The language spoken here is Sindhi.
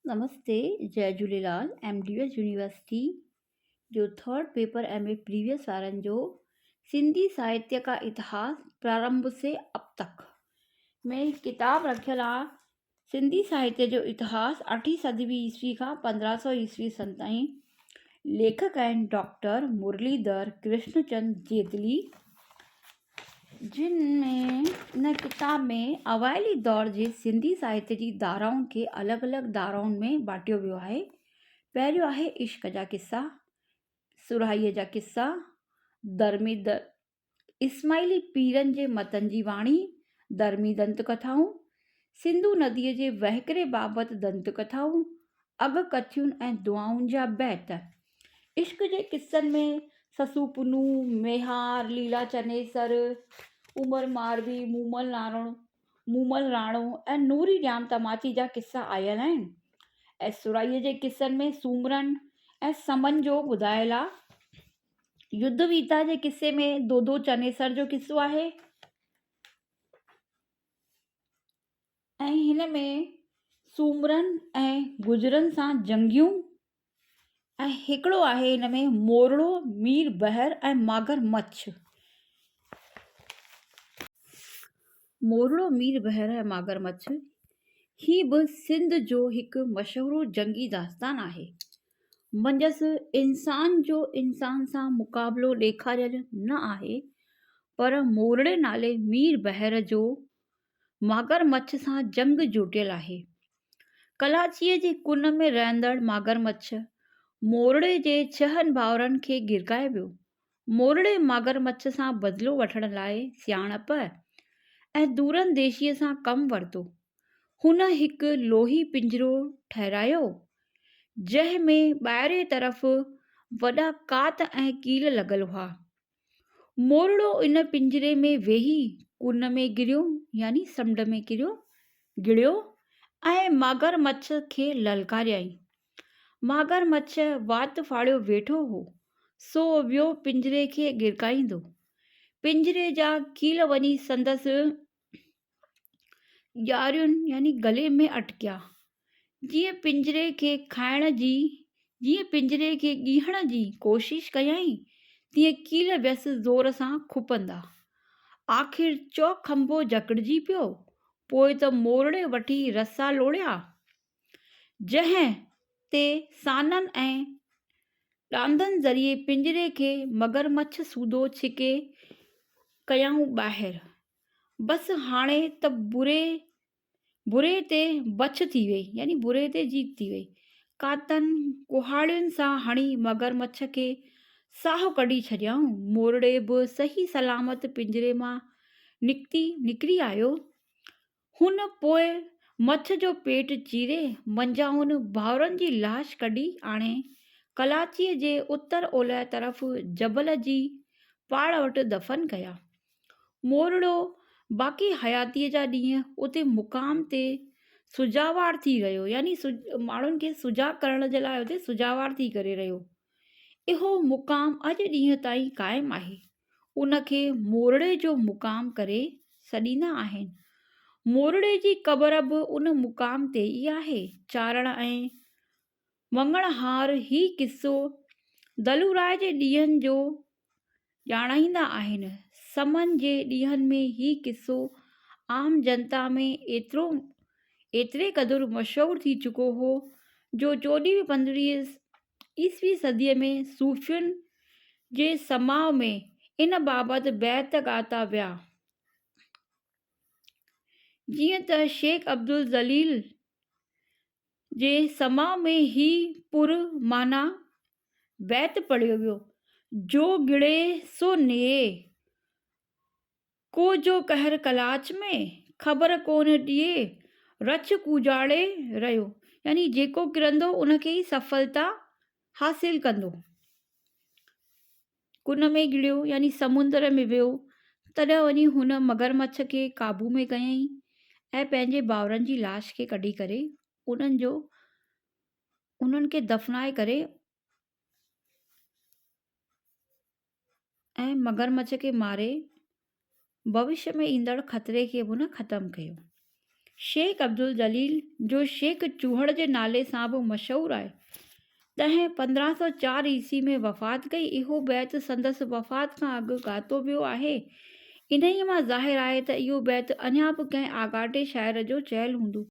نمستي جئي Jhulelal M D S university جو third paper M A previous وارن جو سنڌي ساهتيه ڪا اتهاس پرارمڀ سي اب تڪ ۾ ڪتاب رکيل آ سنڌي ساهتيه جو اتهاس اٺين صدي عيسوي کان 1500 عيسوي سن تائين ليکڪ آهن ڊاڪٽر مرليڌر ڪرشن چند جيتلي جن ۾ ان ڪتاب ۾ اوائلي دور جي سنڌي ساهتيه جي ڌارائن کي الڳ الڳ ڌارائن ۾ بانٽيو ويو آهي. پهريون آهي عشق جا قصا، سرهائيء جا قصا، درمي اسماعيلي پيرن جي متن جي واڻي، درمي دنت ڪٿائون، سنڌو نديء جي وهڪري بابت دنت ڪٿائون، اڳڪٿين ۽ دعائن جا بيت. عشق جي قصن ۾ سسو پنهون، ميهار، ليلا چنيسر، عمر ماروي، مومل نارڻ، مومل راڻو ۽ نوري ڄام تماچي جا قصا آيل آهن ۽ سرائيء جي قصن ۾ سومرن ۽ سمن جو ٻڌايل آهي. يڌ ويتا جي قصي ۾ دودو چنيسر جو قصو آهي. ۽ هن ۾ سومرن ۽ گجرن سان جنگيون ۽ هڪڙو آهي هن ۾ مورڙو مير بحر ۽ ماگر مڇ. مورڙو مير بحر ۽ ماگر مڇ هي به سنڌ جو هڪ مشهور جنگي داستان آهي. منجهس انسان جو انسان سان مقابلو ڏيکاريل نه آهي پر مورڙي نالي مير بحر جو ماگر مڇ سان جنگ جوٽيل آهي. ڪلاچيء جي ڪن ۾ رهندڙ ماگر مڇ، مورڙي جي ڇهن ڀائرن کي گرڪائي ويو. مورڙي ماگر مڇ سان بدلو وٺڻ لاء سياڻپ ۽ دورانديشيء سان ڪم ورتو. هن هڪ لوهي پڃرو ٺهرايو، جنهن ۾ ٻاهرئين طرف وڏا ڪات ۽ ڪيل لڳل هئا. مورڙو ان پڃري ۾ ويهي ڪن ۾ گريو يعني سمنڊ ۾ ڪريو، گڙيو ۽ ماگر مڇ کي للڪاريائين. ماگر مڇ وات ڦاڙيو ويٺو هو، سو ويو پڃري کي ڳرڪائيندو. پڃري جا ڪيل وڃي سندس ڄارين يعني گلي ۾ اٽڪيا. جيئن پڃري کي کائڻ جي، جيئن پڃري کي ڳيهڻ جي ڪوشش ڪيائين، تيئن ڪيل ويس زور سان کپندا. آخر چؤکنڀو جڪڙجي پيو. پوء ته مورڙي وٺي رسا لوڙيا، جنهن تي سانن ۽ ڏاندن ذريعي پڃري کي مگرمڇ سوڌو ڇڪي ڪيائون ٻاهر. بس هاڻي ته بري بري تي بڇ ٿي وئي يعني بري تي جيت ٿي وئي. ڪاتن ڪهاڙين سان هڻي مگرمڇ کي ساهه ڪڍي ڇڏيائون. مورڙي به صحيح سلامت پڃري مان نڪتي نڪري آيو. هن پوء مڇ جو پيٽ چيري منجهائن ڀائرن جي لاش ڪڍي آڻي ڪلاچيء جي اتر اولهه طرف جبل جي پاڙ وٽ دفن ڪيا. مورڙو باقي حياتيء جا ڏينهن اتي مقام تي سجاوار ٿي رهيو يعني ماڻهن کي سجاڳ ڪرڻ جي لاء اتي سجاوار ٿي ڪري رهيو. اهو مقام اڄ ڏينهن تائين قائم آهي. ان کي مورڙي جو مقام ڪري سڏيندا آهن. مورڙي جي قبر به ان مقام تي ئي آهي. چارڻ ۽ مڱڻهار هي قصو دلوراء جي ڏينهن جو ڄاڻائيندا آهن. سمن جي ڏينهن ۾ هي قصو عام جنتا ۾ ايترو ايتري قدر مشهور ٿي چڪو هو جو چوڏهين پندرهين عيسوي صديء ۾ صوفين جي سماع ۾ ان بابت بيت ڳاتا ويا. جيئن ته شيخ عبدالجليل جي سماع ۾ هي پر معنيٰ بيت پڙهيو ويو، جو ڳڙي سو نيئي، ڪو جو قهر ڪلاچ ۾، خبر ڪونه ڏيئي، رڇ ڪوجاڙي رهيو. يعني جيڪو ڪرندو ان کي ئي سڦلتا حاصل ڪندو. ڪن ۾ گڙيو يعني سمندر ۾ ويو، تڏهن وڃي هن مگرمڇ کي قابو ۾ ڪيائين ۽ پنهنجي ڀائرن جي لاش کي ڪڍي ڪري انهن جو انهن کي دفنائي ڪري ۽ مگرمڇ کي ماري ڀوشيه ۾ ايندڙ خطري کي به هن ختم ڪيو. شيخ عبدالجليل، جو شيخ چوهڙ جي نالي سان به مشهور آهي، تنهن 1504 عيسوي ۾ وفات ڪئي. اهو بيت سندس وفات کان اڳ ڳاتو ويو آهي. انهيء مان ظاهر آهي ته اهو بيت اڃا به ڪنهن آڳاٽي شاعر جو چيل هوندو.